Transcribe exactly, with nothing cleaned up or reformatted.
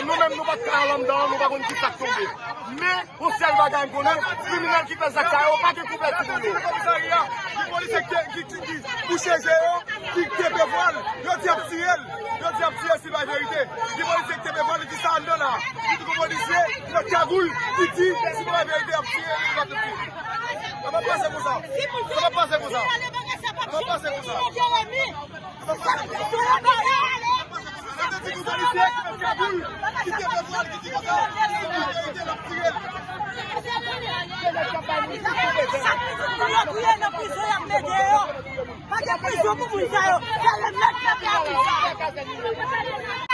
Nou menm, nou pa t ka al anndan an, nou pa konn ki sa k tonbe. Men, yon sèl bagay m konnen, kriminèl ki fè zak sa yo, pa gen kouvèti pou yo. Komisarya, gen polisye ki, ki, ki, ki bouche je yo, ki kenbe vwal, yo di ap tiye l, yo di ap tiye si pa verite. Gen polisye ki kenbe vwal, li di sa anndan la. Li di gon polisye, nan kagoul, ki di si pa verite ap tiye, li pa tiye. Sa p ap pase konsa. Sa p ap pase konsa. Sa p ap pase konsa. Sa p ap pase konsa. Pa gen prizon pou moun sa yo. Fè remèt pèp la pou sa.